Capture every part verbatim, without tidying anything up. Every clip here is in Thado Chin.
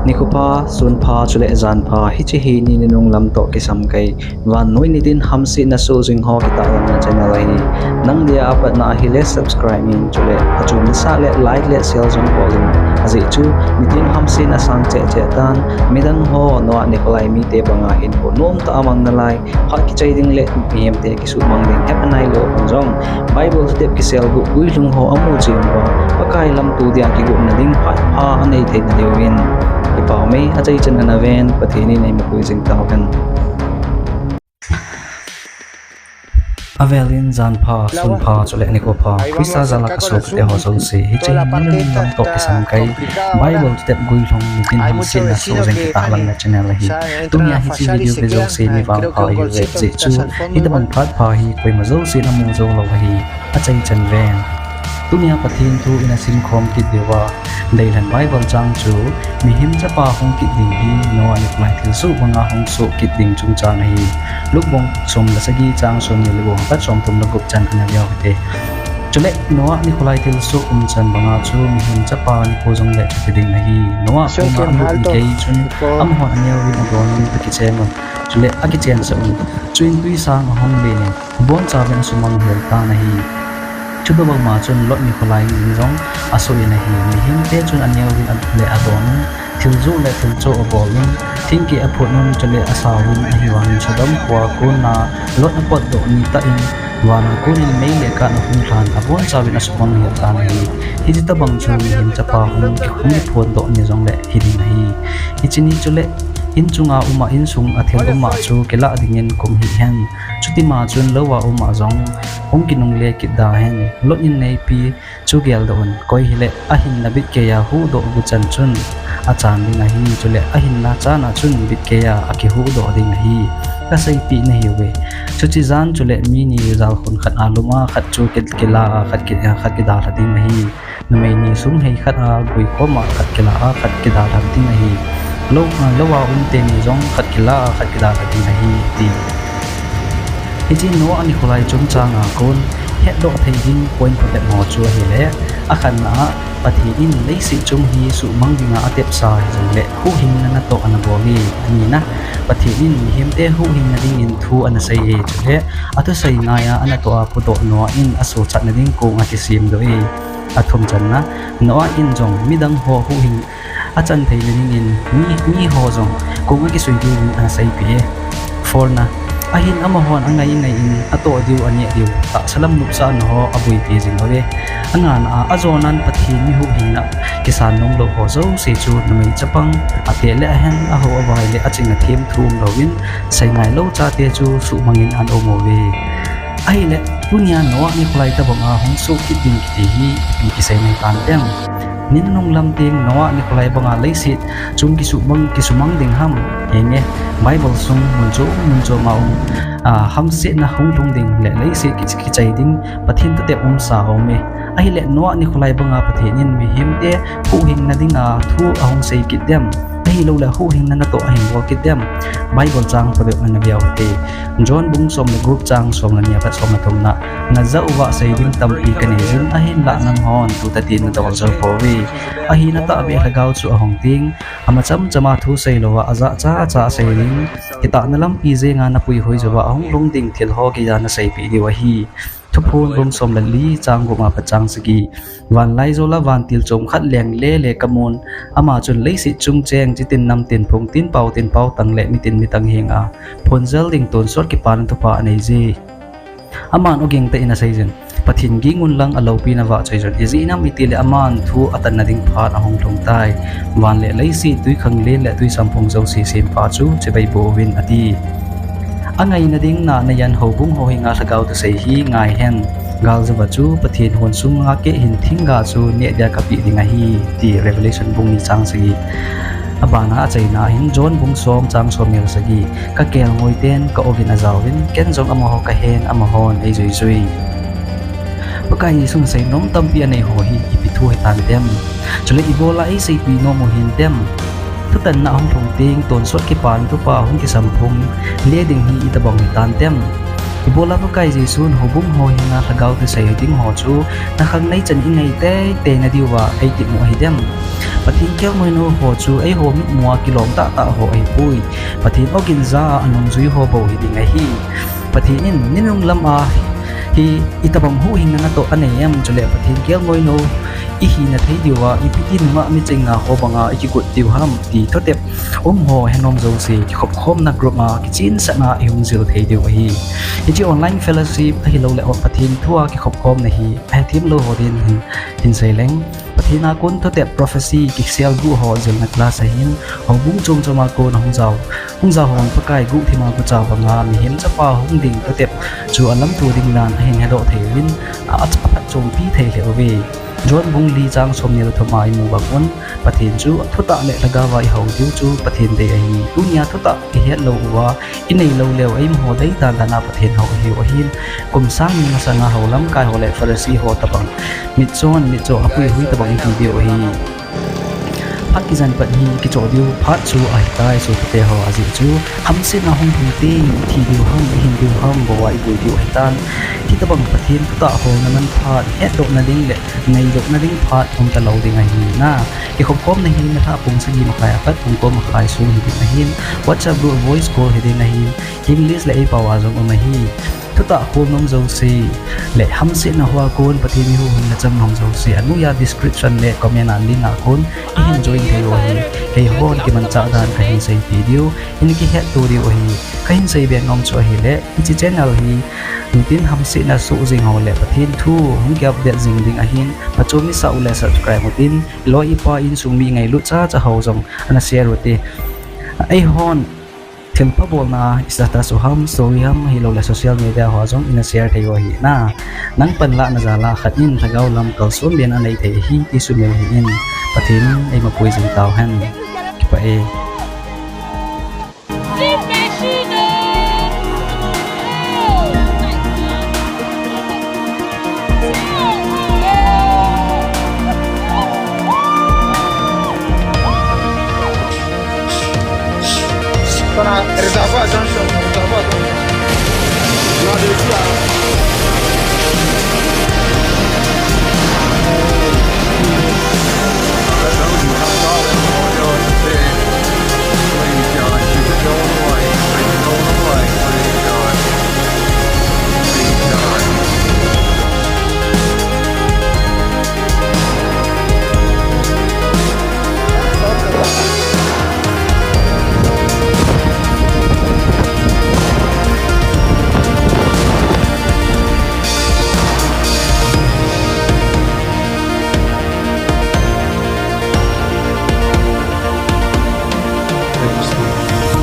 Nikho pha, sun pha, chule jan pha, hiche hi ni nunung lam toh kisam kai. Vannoi nitin hamsetna soh jing ho kitahlanna channel ahi. Nang dia apatna ahile subscribe in, chule achom nasah le like le share jong bol in. Ajeh chu nitin hamsetna sang cheh cheh tan, midang ho Noah Nikholai mite banga hinkho nomtah a mang nalai, phat kichai ding le mihemte kisuhmang ding hep anai lou hon jong, Bible thutep kiselguh guilhung ho amu cheh uva, Pakai lamto dia kigopna ding phat pha anei theina diuvin, kipah mei achaichan ana ven, Pathen in eimapui jing tauhen. Avel in jan pha, sun pha, chule nikho pha, Christa jal a kasopite ho jouse, hiche hi ni nunung lam toh kisam kai, Bible thutep guilhung nitin hamsetna soh jing kitahlanna channel ahi. Tunia hiche video ve jouse mi vangpha ihiuve, ajeh chu hitobang phat pha hi koima jousen amu jou lou ahi, achaichan ven. Tunia Pathen thu ina simkhom kit diuva, deilhen Bible chang chu, Mihem Chapa hung kit ding hi Noah Nikholai thilsoh banga hung soh kit ding chungchang ahi. Luke bung som le sagi chang somni le gup apat somthum le gup chan ana veu hite. Chule Noah Nikholai thilsoh umchan banga chu Mihem Chapa nikho jongle chuti ding ahi. Noah koma alut gei chun, amahon aneovin adonun akichen un, chule akichensah un. Chuin twisang ahung len in, abonchauvin asumang hel tan ahi. Chutobang ma chun Lot Nikholai in jong asoh in ahi. Mihemte chun aneovin le adonun, thil joh le thil choh abol un, thingkeh aphut un, chule asauvin, ahivangin Sodom khoa kona Lot apotdoh ni tah in, vana konin mei le kath ahung lhan, abonchauvin asumang hel tan ahi. Hiche tobang chu Mihem Chapa hung, hung kiphondoh ni jongle hiding ahi. Hiche ni chule inchunga uma, insung a thil uma chu kilah dingin kum hih hen. Chutima chun louva uma jong hung kinungle kit da hen. Lot in neipi chu geldoh un, koi hile ahinna bitkeiya huhdoh guchan chun achan ding ahi, chule ahinna chana chun bitkeiya akihuhdoh ding ahi, kaseipeh nahiuve. Chuche jan chule mi ni jalkhun khat a lum a, khat chu ki, kila a, khat ki, khat kidalha ding ahi. Numei ni sum hei khat a guikhom a, khat kila a, khat kidalha ding ahi. Lou, louva um teni jong khat kila a, khat kidalha ding ahi, ati. Hiche Noah Nikholai chungchanga kon hetdoh thei ding point thutep ho chu ahile, akhatna a, Pathen in leiset chung hi suhmang dinga atepsa hijongle huhhingna natoh ana bol e. Anina, Pathen in mihemte huhhingna dingin thu ana sei e, chule athusei ngaiya anatoh a phudoh Noah in asochatna ding kong akisemdoh e. Athumchanna, Noah in jong midang ho huhhing achan theina dingin mi, miho jong kong akisui diuvin ana seipeh e. Fourna, ahin amahon angai ngai in atoh diu aneh diu tahsa lam nopsahna ho abuipi jing uve. Angana a, ajonan Pathen mi huhhingna kisan nomlou ho jouse chu numei chapang, ateh le ahen, aho avai le aching athem thu umlouvin, seingai lou chate chu suhmangin ana um uve. Ahile, tunia Noah Nikholai tobanga hung soh kit ding kiti hi ipi kisei nai tantem? Ni nunung lam teng Noah Nikholai banga leiset chung kisuhmang, kisumang ding ham? Henge, Bible sung mun chom mun choma um, a, hamsetna hung lhung ding le leiset ki, kichai ding Pathen thutep umsa aume. Ahile Noah Nikholai banga Pathen in mihemte huhhingna dinga thu ahung sei kit dem? Ahiloule huhhingna natoh ahin bol kit dem? Bible chang phabep ana veu hite. John bung som le gup chang som le ni apat som le thumna, najah uva sei ding tampi kanei jin, ahinla nanghon tutah in nadol jou pouve. Ahina tahbeh lhagao chu ahung teng, ama chamchama thu seilouva ajahcha cha asei ding, kitahna lampi jenga napuihoi jouva ahung lhung ding thil ho geiya naseipeh diu ahi. Thuphon bung som le li chang gup a pat chang sagi, vanlaijol a vantil chom khat leng lele kamun, ama chun leiset chung cheng chitin namtin phungtin pautin pautang le mitin mitang henga phonjal ding tonsot kipana thupha aneije. Aman ogin tah in aseijin, Pathen gingun lang aloupina vah choijun, ijeh inem itile aman thu atanna ding phat ahung lhung tai. Van le leiset, twikhanglen le twisamphong jouse sempha chu chibai boh uvin ati. Angaina ding nahna jan houbung ho henga lhagao thusei hi ngaihen. Galjouva chu Pathen hon sunga keihin thingga chu neh dia kapeh ding ahi, ti Revelation bung ni chang sagi. Abana achaina hin John bung som chang somni le sagi, kakelngoiten ka-ogin ajaovin, ken jong amaho kahen, amahon eijuijui. Pakai Jesun seinom tampi anei ho hi ipi thu hitantem? Chule ibola eiseipeh nom u hintem? Thutanna ahung lhung teng tonsot kipana thupha hung kisamphong le ding hi itobang hitantem? Ibola Pakai Jesun houbung ho henga lhagao kisei ding ho chu, nakhang neichan ingai teitei nadiuva eitimu ahidem? Pathen kelngoi nou ho chu eiho mitmua kilom tahtah ho ahipoi. Pathen ogin ja a anungjui ho bou hiding ahi. Pathen in ninung lam a hi itobang huhhingna natoh anei em, chule Pathen kelngoi nou ihina thei diuva ipi ti nunga miching a ho banga ikigot diu ham ti thutep um ho henom jouse kikhopkhomna group a kichensahna ihung jil thei diu ahi. Hiche online fellowship ahiloule Pathen thua kikhopkhomna hi ahethem lou ho din hin, hin seileng, Pathen a kon thutep prophecy kiselguh ho jilna class ahin, houbung chomchom a kon ahung jao, hung jao hon Pakai guhthima gucha banga mihem chapa hung ding thutep chu alamto ding dan ahin hedoh thei uvin, a, aphatchompi thei lheh uve. John bung li chang somni le thum a imu bang un, Pathen chu thutah le lhagaova ihou diu chu Pathen dei ahi. Tunia thutah ihet lou uva inei lou leu, eimaho deidan dan a Pathen hou ihiu ahin, kum sang ni masanga hou lamkai ho le Pharisee ho tobang mitchon, mitcho apuihui tobang ihi diu ahi. Phat kijen pat hi kichoh diu phat chu ahitai, sopite ho, ajeh chu hamsetna hung lhung teng ithi diu ham, ihin diu ham bouva iboi diu ahitan. Hitobang Pathen thutah holna man phat hetdohna ding le ngaidohna ding phat umtalou ding ahi na. Kikhopkhomna hi nilhah pung sagi makhai apat pung ko makhai sung hiding ahin, WhatsApp group voice call hiding ahin, English le eipao a jong um ahi. Thutah khol nom jouse le hamsetna hoa kon Pathen in huhhingna chang nom jouse anoiya description le comment a link a kon ihin join thei u ahi. Keihon kimanchah dan kahin seipeh diu, in kihetto diu ahi. Kahin seibe nom chu ahile, hiche channel hi nitin hamsetna soh jing ho le Pathen thu hung ki update jing ding ahin, phachom isah u le subscribe utin, iloi ipa insung mi ngailut chacha ho jong ana share ute. Eihon thilpha bolna status u ham, story ham, ahiloule social media hoa jong ina share thei u ahi na. Nang panlahna jal a khat in lhagao lam kalson ben anei thei ahi ti sumil hih in. Pathen in eimapui jing tauhen. Kipah e.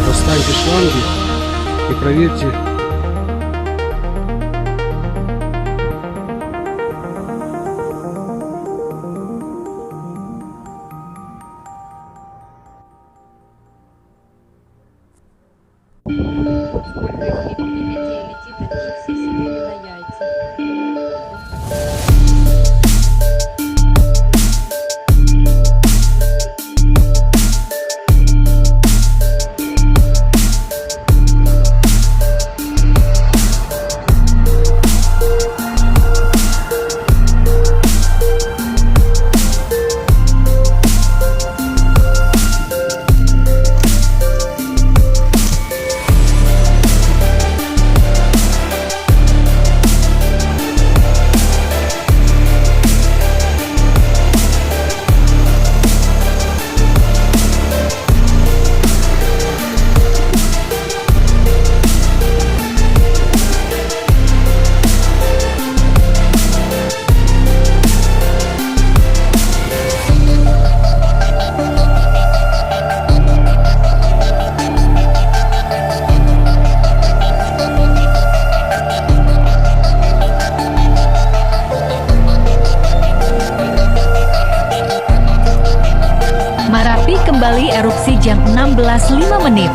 Достаньте шланги и проверьте. Marapi kembali erupsi jam enam belas lima menit.